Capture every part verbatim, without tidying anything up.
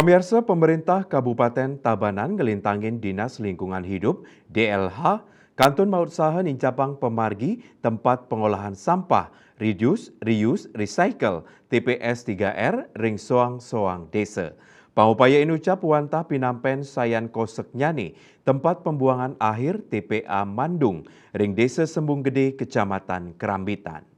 Pemirsa, pemerintah Kabupaten Tabanan ngelintangin Dinas Lingkungan Hidup, D L H, kantun mautsaha nincapang pamargi tempat pengolahan sampah, reduce, reuse, recycle, T P S tiga R, ring soang-soang desa. Pangupaya inucap wantah pinampen sayan koseknyane tempat pembuangan akhir T P A Mandung ring Desa Sembung Gede, Kecamatan Kerambitan.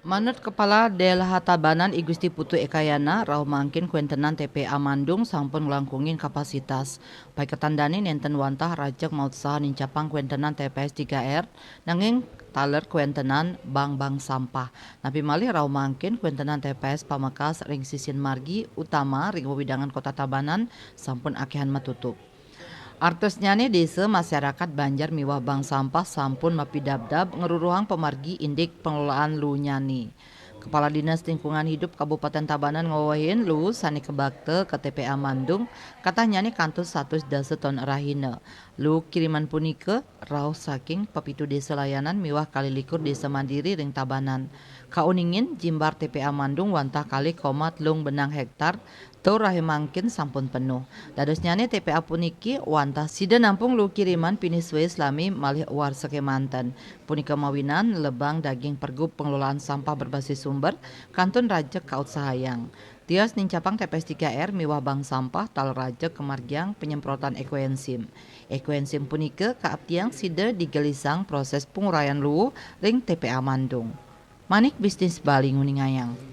Manut Kepala D L H Tabanan, I Gusti Putu Ekayana, rauh mangkin kuentenan T P A Mandung sampun nglangkungin kapasitas. Paiketan dane nenten wantah rajeg mautsaha nincapang kuentenan T P S tiga R, nanging taler kuentenan bank-bank sampah. Napi malih rauh mangkin kuentenan T P S pamekas ring sisin margi utama ring wewidangan Kota Tabanan sampun akehan matutup. Artosnyane desa, masyarakat, banjar miwah bank sampah sampun mapidabdab ngruruhang pamargi indik pengelolaan lunyane. Kepala Dinas Lingkungan Hidup Kabupaten Tabanan ngwewehin luu sane kabakta ka T P A Mandung, katahnyane kantos satus dasa ton rahina. Luu kiriman punika rauh saking pepitu desa layanan miwah kalih likur desa mandiri ring Tabanan. Kauningin, jimbar T P A Mandung wantah kalih koma telung benang hektar tur rauh mangkin sampun penuh. Dadosnyane T P A puniki wantah sida nampung luu kiriman pinih sue salami malih warsa kemanten. Punika mawinan lebang daging pergub pengelolaan sampah berbasis sumber kantun rajeg kautsahayang. Tios nincapang T P S tiga R miwah bank sampah taler rajeg kamargiang penyemprotan ekoenzim. Ekoenzim punika kaaptiang sida digelisang proses pangurayan luu ring T P A Mandung. Manik Bisnis Bali nguningayang.